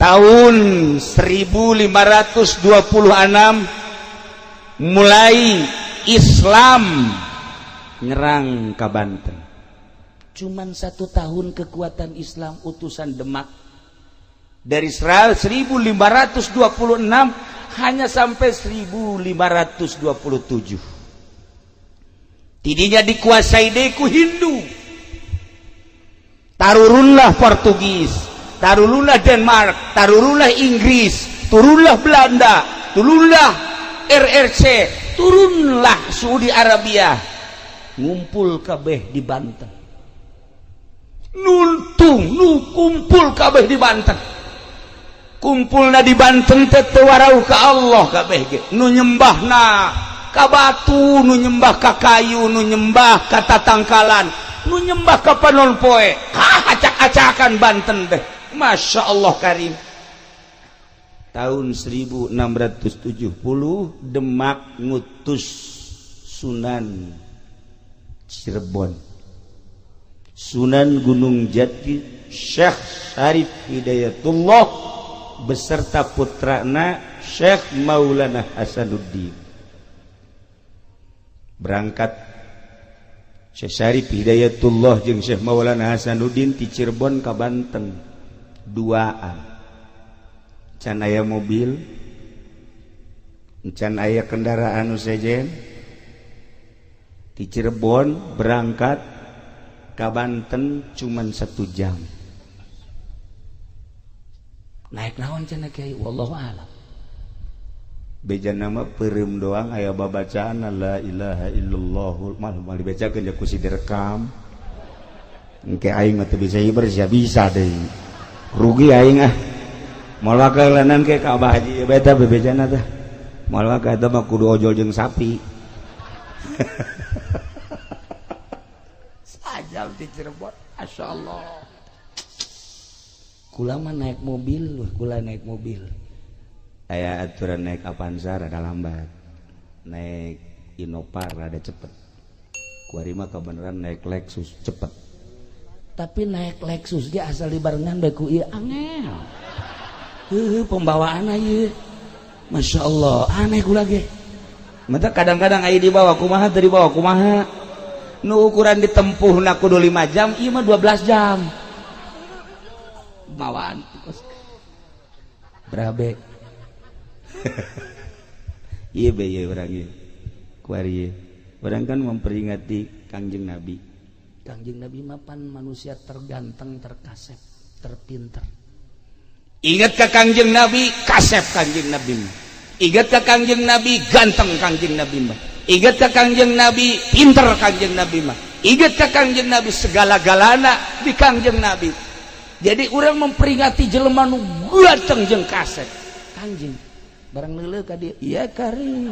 Tahun 1526 mulai Islam nyerang ke Banten. Cuman satu tahun kekuatan Islam, utusan Demak dari 1526 hanya sampai 1527. Tidinya dikuasai deui ku Hindu, tarurunlah Portugis, tarurunlah Denmark, tarurunlah Inggris, turunlah Belanda, turunlah RRC, turunlah Saudi Arabia, ngumpul kabeh di Banten. Nuntung nu kumpul kabeh di Banten, kumpulna di Banten teh teu warau ka Allah kabeh ge. Nu nyembahna ka batu, nu nyembah ka kayu, nu nyembah ka tatangkalan, nu nyembah ka panon poe. Acak-acakan Banten teh, Masya Allah Karim. Tahun 1670 Demak ngutus Sunan Cirebon, Sunan Gunung Jati, Syekh Syarif Hidayatullah beserta putrana Syekh Maulana Hasanuddin. Berangkat Syekh Syarif Hidayatullah jeung Syekh Maulana Hasanuddin ti Cirebon ka Banten duaan. Can aya mobil, can aya kendaraan nu sejen. Di Cirebon berangkat ke Banten cuman 1 jam. Naik naon cenah, Kiai? Wallahu alam. Beja nama peureum doang, aya babacaan la ilaha illallah mal mal dibacakeun ya ku si direkam. Engke aing mah teu bisa hiber sia, bisa deui, rugi aing ah. Moal wakalanan ke ka Abah Haji beta bebejana teh, moal ka eta mah kudu ojol jeung sapi. Sajam di Cirebon, Masya Allah. Kula mah naik mobil, kula naik mobil aya aturan, naik Avanza rada lambat, naik Innova rada cepet. Kuari mah kebenaran naik Lexus cepet, tapi naik Lexus dia asal dibarengan bae ku ieu angel. Heuh, pembawaan ieu Masya Allah aneh kula ge. Mata kadang-kadang aya dibawa kumaha teu dibawa kumaha. Nu ukuran ditempuh na kudu 5 jam, ieu mah 12 jam bawaan berabe. Iya be, iya urang ieu kuari ieu. Urang kan memperingati Kangjeng Nabi. Kangjeng Nabi mapan manusia terganteng, terkasep, terpinter. Ingat ke Kangjeng Nabi, kasep Kangjeng Nabi mah. Ingat ke Kangjeng Nabi, ganteng Kangjeng Nabi mah. Ingat ke Kangjeng Nabi, pinter Kangjeng Nabi mah. Ingat ke Kangjeng Nabi, segala-galana di Kangjeng Nabi. Jadi orang memperingati jelema nu ganteng jeung kasep Kangjeng, barang leuleuh ka dieu, iya kari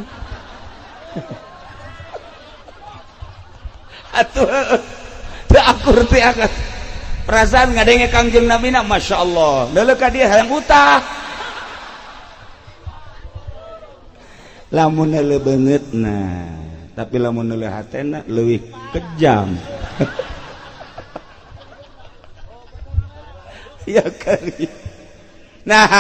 atuh teu akur teh akan perasaan ngadenge Kangjeng Nabi na Masya Allah, leuleuh ka dieu hayang utah. Lamun leuleuh beungeut, nah, tapi lamun leuleuh hatena leuwih kejam. Ya kari. Nah,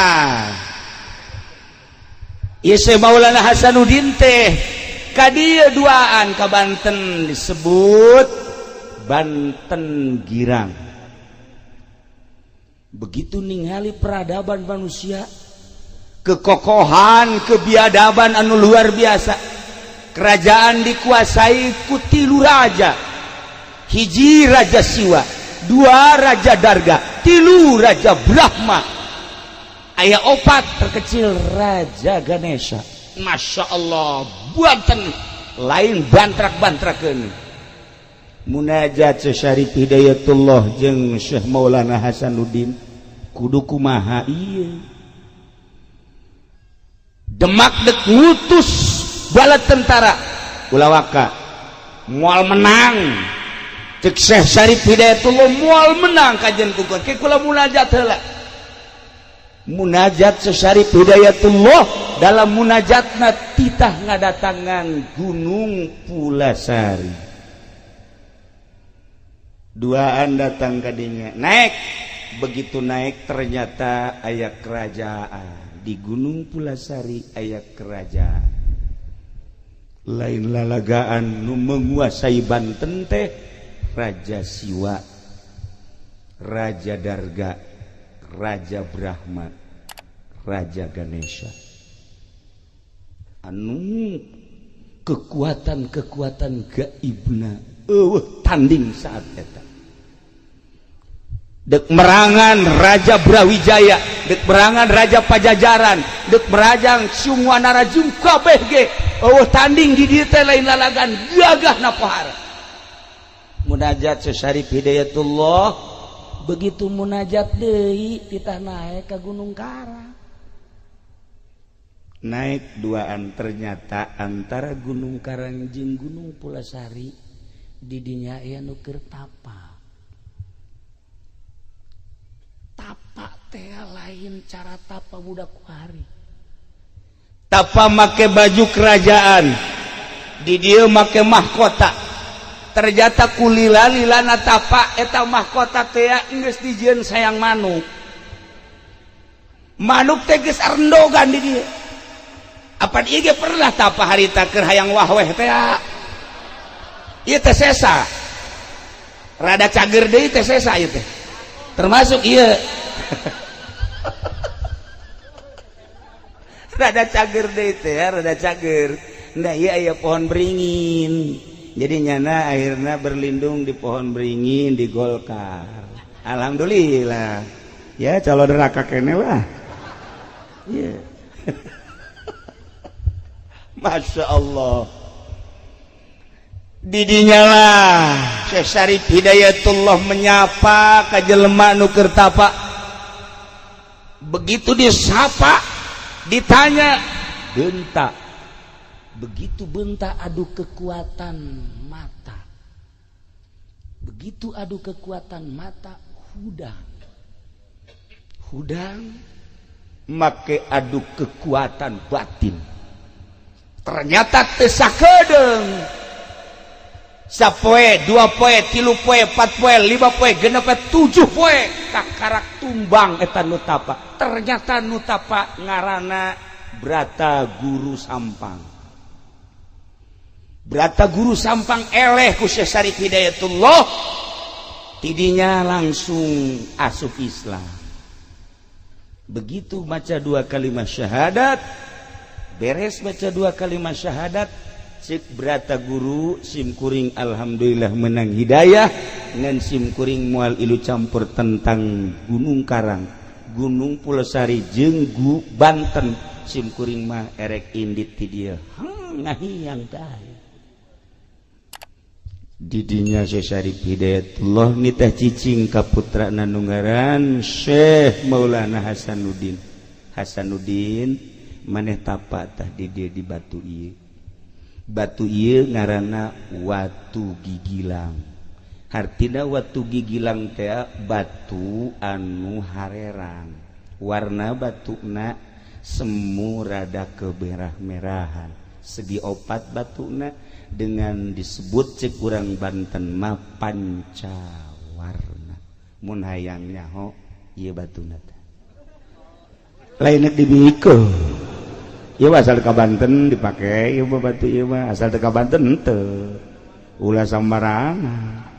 Syekh Maulana Hasanuddin teh ka dieu duaan ka Banten, disebut Banten Girang. Begitu ningali peradaban manusia, kekokohan, kebiadaban anu luar biasa, kerajaan dikuasai ku tilu raja: hiji raja Siwa, dua raja Darga, tilu raja Brahma, aya opat terkecil raja Ganesha. Masya Allah, Banten lain bantrak-bantrakeun. Munajat Syekh Syarif Hidayatullah jeung Syekh Maulana Hasanuddin, kudu kumaha ieu? Demak dek ngutus bala tentara, ulah waka, moal menang. Cek Syekh Syarif Hidayatullah, moal menang kajian ku ke kula munajat heula. Munajat Syekh Syarif Hidayatullah, dalam munajatna titah ngadatangan Gunung Pulasari, duaan datang kadinya, naik Begitu naik ternyata aya kerajaan di Gunung Pulasari, aya kerajaan lain lalagaan nu menguasai Banten teh Raja Siwa, Raja Darga, Raja Brahma, Raja Ganesha, anu kekuatan-kekuatan gaibna euweuh tanding saat eta. Dek merangan Raja Brawijaya, dek merangan Raja Pajajaran, dek merajang Sungwanara jung kabeh ge euweuh tanding di dieu teh, lain lalagan gagah na pohara. Munajat Syekh Syarif Hidayatullah, begitu munajat deui titah naik ke Gunung Karang. Naik duaan, ternyata antara Gunung Karang jeung Gunung Pulasari didinya aya nu keur tapa. Tapa teh lain cara tapa budak kuari, tapa make baju kerajaan, di dieu make mahkota. Ternyata kulila lilana tapa eta mahkota teh geus dijieun sayang manuk. Manuk teh geus arendogan di dieu. Apa ieu ge pernah tapa harita keur hayang wahweh teh? Ieu teh sesa rada cager deui teh, sesa ieu teh termasuk ieu rada cager deui teh ya, rada cager. Nah, ieu aya pohon beringin, jadi nyana akhirnya berlindung di pohon beringin di Golkar. Alhamdulillah ya, calon neraka kene lah. Yeah. Masya Allah, didinya lah Syekh Syarif Hidayatullah menyapa ka jelema nu keur tapa. Begitu disapa, ditanya, bentak. Begitu bentak, adu kekuatan mata. Begitu adu kekuatan mata, hudang hudang make adu kekuatan batin, ternyata teu sakedeung. Sapoe, dua poe, tilu poe, empat poe, lima poe, genep poe, tujuh poe, kakarak tumbang eta nu tapa. Ternyata nu tapa ngarana Brata Guru Sampang. Brata Guru Sampang eleh ku Syekh Syarif Hidayatullah, tidinya langsung asup Islam. Begitu baca dua kalimat syahadat, beres baca dua kalimat syahadat, cek Brata Guru, "Sim kuring alhamdulillah menang hidayah, ngan sim kuring moal ilu campur tentang Gunung Karang, Gunung Pulosari jeung Banten. Sim kuring mah erek indit ti dieu." Ngahiang tah didinya Syekh Syarif Hidayatullah nitah cicing ka putrana nu ngaran Syekh Maulana Hasanuddin. "Hasanuddin, maneh tapa tah di dieu, di batu ieu." Batu ieu ngaranna Watu Gigilang. Hartina Watu Gigilang teh batu anu harerang, warna batuna semu rada kemerah-merahan, segi opat batuna, dengan disebut cek urang Banten mah pancawarna. Mun hayang nyaho, ieu batuna teh lain dibikeun. Ieu asal ka Banten dipake ieu mah, batu ieu mah asal teu ka Banten henteu, ulah sambarangan.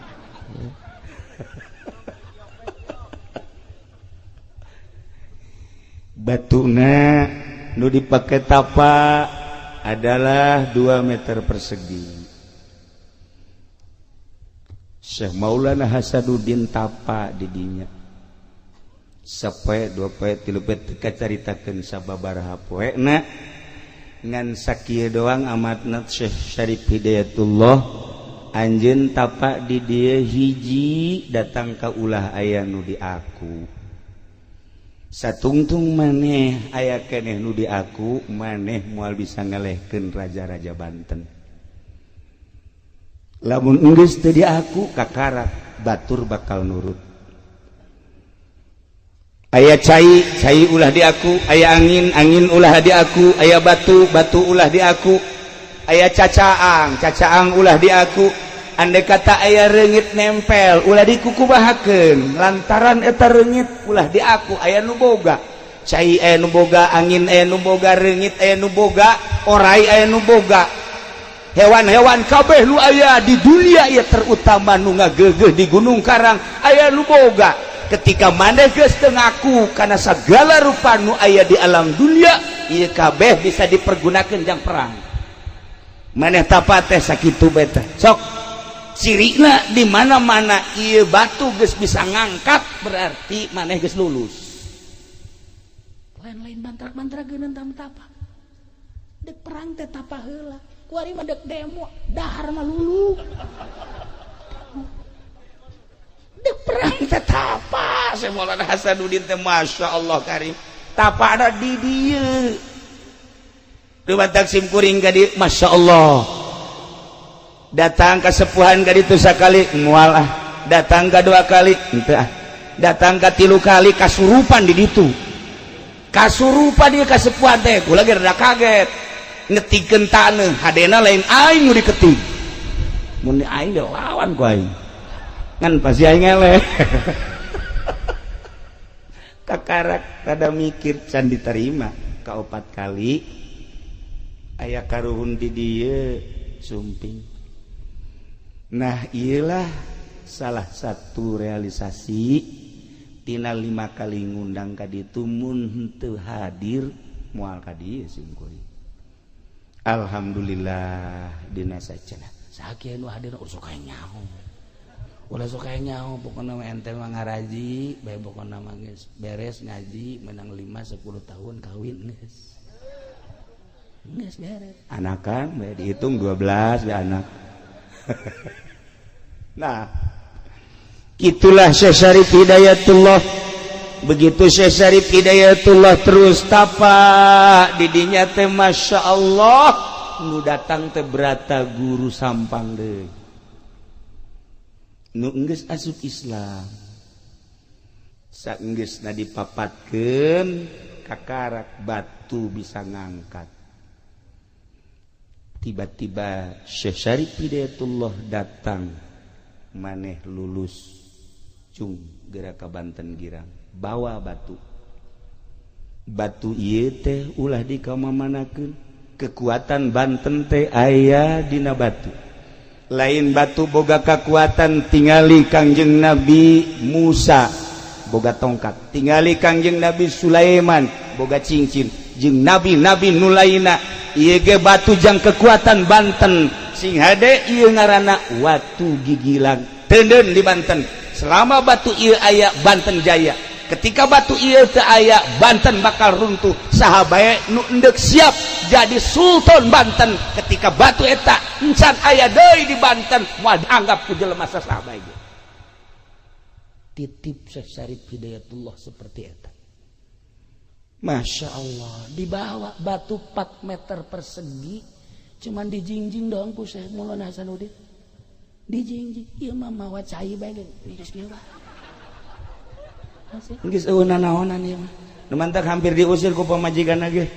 Batuna nu dipake tapa adalah 2 meter persegi. Syekh Maulana Hasanuddin tapa didinya sapoe, dua poe, tilu poe, teu kacaritakeun sababaraha poe na, ngan sakieu doang amatna. Syekh Syarif Hidayatullah anjeun tapa di dieu hiji datang ka ulah aya nu di aku, satungtung maneh aya keneh nu di aku, maneh moal bisa ngelehkeun raja-raja Banten. Lamun geus teu di aku, kakarak batur bakal nurut. Aya cai, cai ulah di aku. Aya angin, angin ulah di aku. Aya batu, batu ulah di aku. Aya cacaang, cacaang ulah di aku. Andai kata aya reungit nempel, ulah dikukumahakeun, lantaran eta reungit ulah diaku aya nu boga cai, aya nu boga angin, aya nu boga reungit, aya nu boga orai, aya nu boga hewan-hewan kabeh nu aya di dunia ya, terutama nu ngagegeh di Gunung Karang aya nu boga. Ketika maneh geus teu ngaku kana segala rupa nu aya di alam dunia, ieu kabeh bisa dipergunakan jang perang. Maneh tapa teh sakitu beta. Sok cirina di mana-mana ieu batu geus bisa ngangkat, berarti maneh geus lulus. Lain-lain mantra-mantra geuneun tapa. Dek perang teh tapa heula. Kuari mah dek demo, dahar mah lulu. Dek perang teh tapa. Syekh Maulana Hasanuddin teh Masya Allah karim. Tapa ada di dieu. Dumatak sim kuring ka dieu, Masya Allah. Datang kasepuhan ka ditu sakali, moal ah. Datang ka dua kali, henteu ah. Datang ka tilu kali, kasurupan di ditu. Kasurupan dia kasepuhan teh, kula ge rada kaget. Ngetikeun taneuh, hadena lain aing nu diketik. Mun aing lawan ku aing. Ngan pasti aing eleh. Kakarak rada mikir, can diterima. Kaopat kali aya karuhun di dieu sumping. Nah, iyalah salah satu realisasi tina 5 kali ngundang ka ditu, mun henteu hadir moal ka dieu sim kuring. Alhamdulillah dina sacana. Sakieu nu hadir ulah sok nyaho. Ulah sok nyaho, pokona mah ente mah ngaraji bae, pokona mah geus beres ngaji menang 5 10 tahun kawin geus. Geus beres. Anakan bae dihitung 12 ya anak. Nah, itulah Syekh Syarif Hidayatullah. Begitu Syekh Syarif Hidayatullah terus tapa didinya teh, Masya Allah, nu datang teh berata guru Sampang deui nu enggeus asup Islam. Saenggeusna dipapatkeun, kakarak batu bisa ngangkat. Tiba-tiba Syekh Syarif Hidayatullah datang, maneh lulus, cung geura ka Banten Girang, bawa batu. Batu ieu teh ulah dikamamanakeun, kekuatan Banten teh aya dina batu. Lain batu boga kekuatan, tingali Kangjeng Nabi Musa boga tongkat, tingali Kangjeng Nabi Sulaiman boga cincin, jeung nabi-nabi nu lainna. Ieu ge batu jang kekuatan Banten. Sing hade, ieu ngaranna watu gigilang tenden di Banten. Selama batu ieu aya, Banten jaya. Ketika batu ieu teu aya, Banten bakal runtuh. Saha bae nu endek siap jadi sultan Banten, ketika batu eta encan aya deui di Banten, moal dianggap ku jelema saha bae. Titip Syekh Syarif Hidayatullah seperti eta. Masya Allah, dibawa batu 4 meter persegi, cuman dijingjing doang ku Syekh Maulana Hasanuddin. Dijingjing, ieu mah mawa cai bae geus kieu bae. Geus eueuh nanaonan ieu mah. Nu mantak hampir diusir ku pamajikan ge.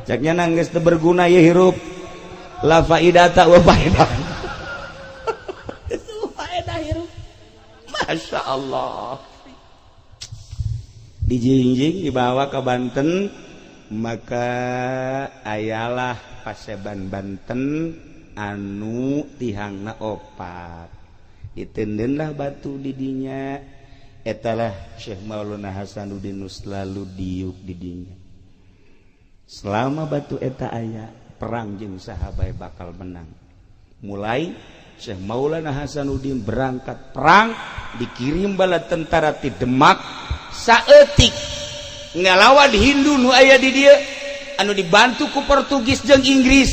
Cek nya geus teu berguna ieu hirup. La faidata wa faedah. Faedah hirup. Masya Allah. Dijingjing dibawa ke Banten, maka ayalah paseban Banten anu tihangna opat, ditendenlah batu didinya. Etalah Syekh Maulana Hasanuddin nu selalu diuk didinya. Selama batu eta aya, perang jeung saha bae bakal menang. Mulai Syekh Maulana Hasanuddin berangkat perang, dikirim bala tentara ti Demak saeutik ngalawan Hindu nu aya di dieu anu dibantu ku Portugis jeung Inggris,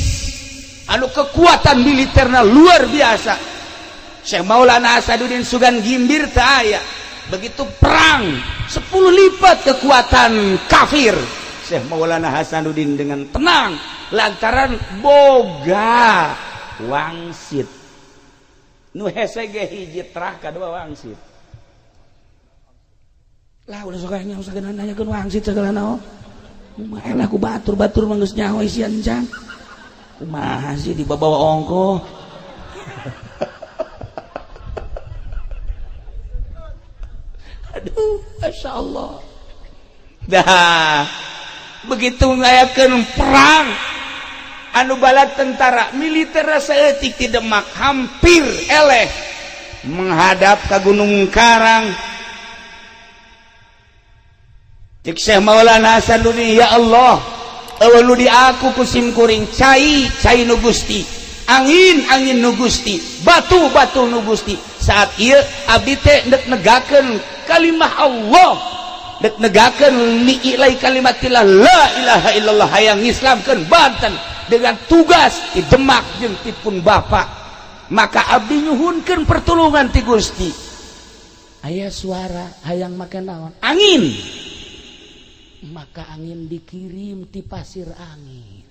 anu kekuatan militerna luar biasa. Syekh Maulana Hasanuddin sugan gimbir teu aya. Begitu perang 10 lipat kekuatan kafir, Syekh Maulana Hasanuddin dengan tenang lantaran boga wangsit. Nu hese ge hiji terah, kadua wangsit. Lah, ulah sok nyaho sagala, nanyakeun wangsit segala naon. Kumaha lah ku batur-batur mah geus nyaho isian can. Kumaha sih dibawa ongko. Masya Allah. Dah begitu ngayakeun perang anu bala tentara militer saeutik di Demak hampir eleh menghadap ke Gunung Karang. Cek Syekh Maulana Hasanuddin, ya Allah, eueuh nu di aku ku sim kuring cai cai nu Gusti, angin angin nu Gusti, batu batu nu Gusti. Saat ieu abdi teh ndek negakeun kalimah Allah, dek negakeun li'ilai kalimatillah la ilaha illallah, hayang ngislamkeun Banten dengan tugas di Demak jeung tipun bapak, maka abdi nyuhunkeun pertolongan ti Gusti. Aya suara hayang make naon? Angin. Maka angin dikirim ti pasir angin.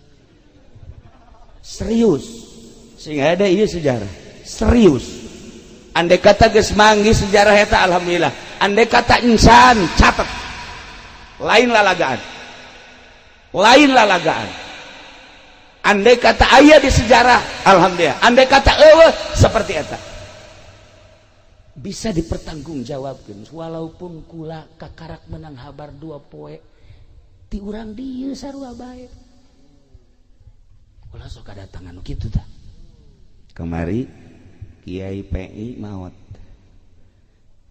Serius, sehingga ada iya sejarah serius. Andai kata geus manggih sejarah eta, alhamdulillah. Andai kata insan catat, lain lalagaan, lain lalagaan. Andai kata aya di sejarah, alhamdulillah. Andai kata eueuh, seperti eta bisa dipertanggungjawabkan. Walaupun kula kakarak menang habar 2 poe ti urang dieu sarua bae, kula sok kadatangan kitu tah. Kemari Kiai PI maot,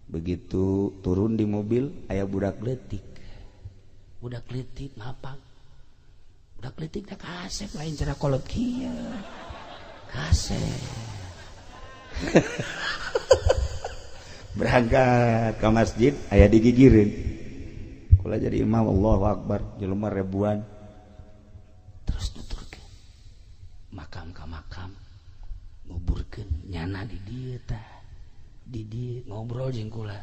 begitu turun di mobil aya budak leutik. Budak leutik ngapak, budak leutik teh kasep, lain cara kolot kieu kasep. Berangkat ke masjid aya digigireun, kula jadi imam, Allahu Akbar, jelema ribuan. Terus nuturkeun makam ka makam, nguburkeun nyana di dieu tah, di dieu ngobrol jeung kula.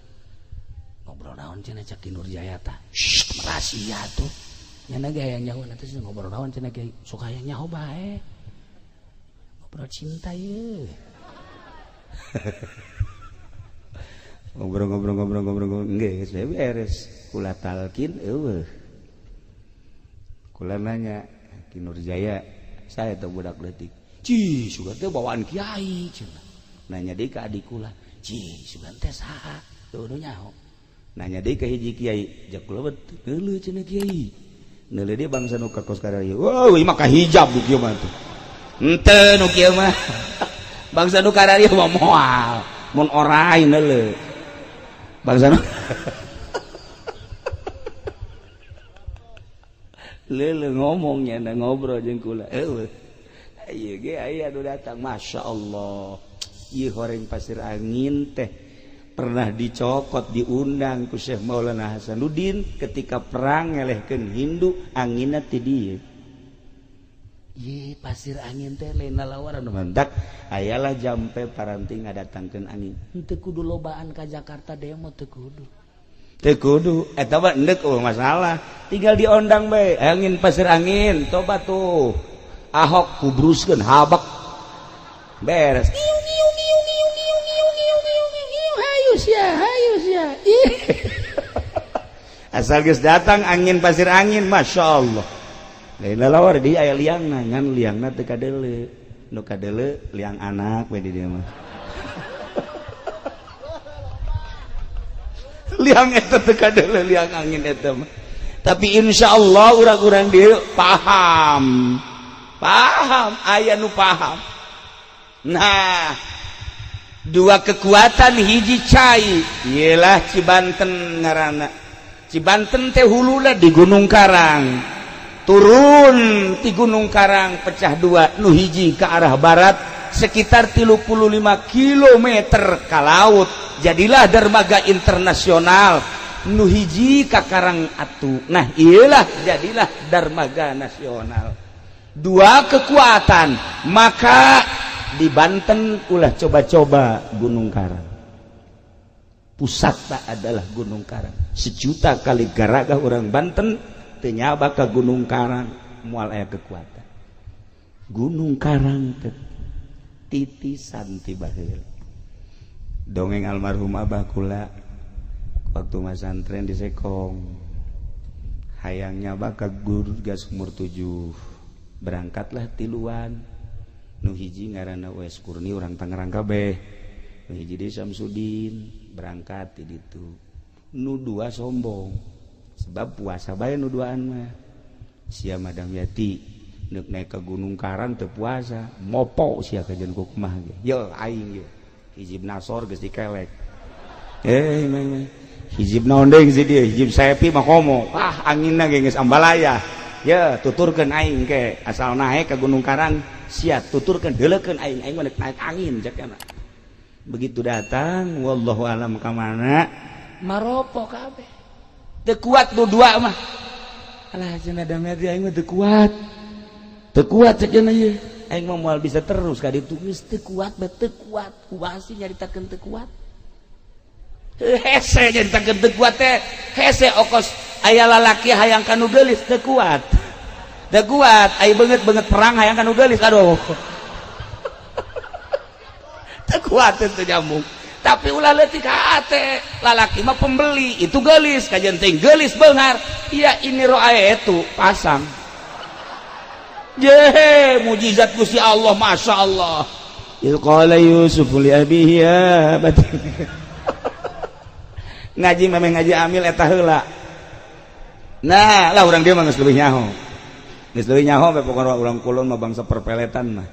Ngobrol naon cenah cak Ki Nurjaya tah? Shh, rahasia tuh. Nyana ge hayang nyaho nanti ngobrol naon cenah kiai, sok hayang nyaho bae. Ngobrol cinta ye. Ngobrol-ngobrol-ngobrol-ngobrol geus beres kula talkin eueuh. Kula nanya Ki Nurjaya, saya teh budak leutik. Ci, sugan teh bawaan kiai cenah. Nanya deui ka adik kula, ci, sugan teh saha? Tuh nu nyaho. Nanya deui ka hiji kiai, jak kula neuleuh cenah kiai. Neuleuh dia bangsa nu ka kos kararieu. Wow, ieu mah ka hijab nu kieu mah tuh. Henteu nu kieu mah. Bangsa nu kararieu mah moal. Mun orai neuleuh. Bangsa nu leuleuh ngomongnya na ngobrol jeung kula. Eueuh. Ieu ge aya nu datang, Masya Allah. Ieu horeng pasir angin teh pernah dicokot, diundang ku Syekh Maulana Hasanuddin ketika perang ngelehkeun Hindu, anginna ti dieu. Ye, pasir angin teh lain lalawaran. Mantak ayalah jampe paranti ngadatangkeun angin. Henteu kudu lobaan ka Jakarta demo, teu kudu. Teu kudu eta mah endek eueuh masalah, tinggal diondang bae angin pasir angin, coba tuh Ahok kubruskeun habak beres. Hayu sia, hayu sia. Asal geus datang angin pasir angin, Masya Allah. Lain lalawar di aya liangna, ngan liangna teu kadeuleu. Nu kadeuleu liang anak we di dieu mah. Liang eta teu kadeuleu, liang angin eta mah. Tapi insya Allah urang-urang dieu paham. Paham, aya nu paham. Nah, dua kekuatan hiji cai, ialah Cibanten ngaranna. Cibanten teh huluna di Gunung Karang. Turun di Gunung Karang pecah dua, nu hiji ke arah barat sekitar 35 km ke laut, jadilah dermaga internasional. Nu hiji ka Karang Atu, nah iyalah jadilah dermaga nasional. Dua kekuatan, maka di Banten ulah coba-coba Gunung Karang. Pusatna adalah Gunung Karang. Sejuta kali garagah orang Banten teu nyaba ka Gunung Karang, moal aya kekuatan. Gunung Karang teh titisan ti baheula. Dongeng almarhum abah kula waktu masantren di Sekong, hayang nyaba ka guru gas umur 7. Berangkatlah tiluan. Nu hiji ngaranna Wes Kurni urang Tangerang kabeh. Nu hiji deui Samsudin, berangkat ti ditu. Nu dua sombong sebab puasa bae nu duaan mah. Sia Madam Yati neuk naik ke Gunung Karang teu puasa, mopo sia kajian ku kumaha ge. Ye aing ye. Hizib Nasor geus dikelek. Eh, meh. Hizib naon deui si dieu, hizib Sepi mah komo. Ah, anginna ge geus ambalaya. Ye, tuturkeun aing ke asal naik ke Gunung Karang, sia tuturkeun deuleukeun aing, aing mah naik angin cek. Begitu datang, wallahu alam ka mana, maropo kabeh. Teu kuat nu dua mah. Alah, cenah Damyati, aing mah teu kuat. Teu kuat cek cenah ieu. Aing mah moal bisa terus ka ditu, geus teu kuat bae, teu kuat. Kumaha sih nyaritakeun teu kuat? Hese nyaritakeun teu kuat teh. Hese okos aya lalaki hayang ka nu geulis, teu kuat. Teu kuat, aya beungeut-beungeut perang hayang ka nu geulis, aduh. Teu kuat teu nyambung. Tapi ulah leutik hate, lalaki mah pembeli, itu geulis, kajian teh geulis beunghar. Ya ini roa itu pasang. Je, mujizat Gusti Allah, Masya Allah. Idz qala Yusuf li abihi ya abati. Ngaji memang ngaji amil eta heula. Nah, lah urang dia mah geus leuwih nyaho. Geus leuwih nyaho we pokona, urang kulon mah bangsa perpeletan mah.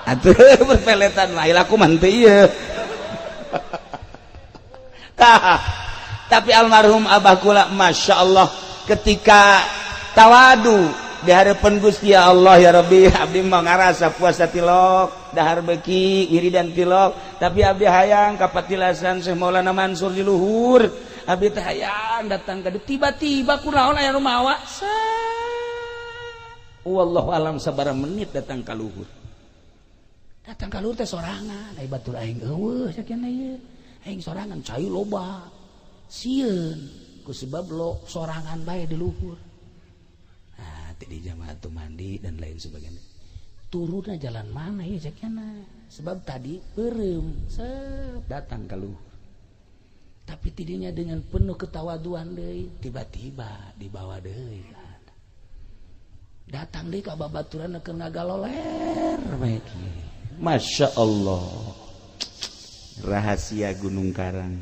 Atuh perpeletan mah laku mah henteu ieu. Tah, tapi almarhum Abah kula, Masya Allah, ketika tawadu di hadapan Gusti Allah, ya Rabbi, abdi mah ngarasa puasa tilok, dahar beki, wiridan tilok, tapi abdi hayang kapatilasan Syekh Maulana Mansur di luhur, abdi teh hayang datang ka. Tiba-tiba kunaon aya nu mawa, wallahu alam sabaraha menit datang ka luhur. Datang ka luhur teh sorangan, ai batur aing eueuh sakieu ieu. Aing sorangan, cai loba. Sieun ku sebab lo sorangan bae di luhur. Nah, di jamaah tuh mandi dan lain sebagainya. Turunnya jalan mana ya cekiana? Sebab tadi beureum set datang ke luhur. Tapi tidinya dengan penuh ketawaduan deui, tiba-tiba dibawa deui. Datang deui ka babaturan keur ngagaloler bae. Masya Allah, rahasia Gunung Karang.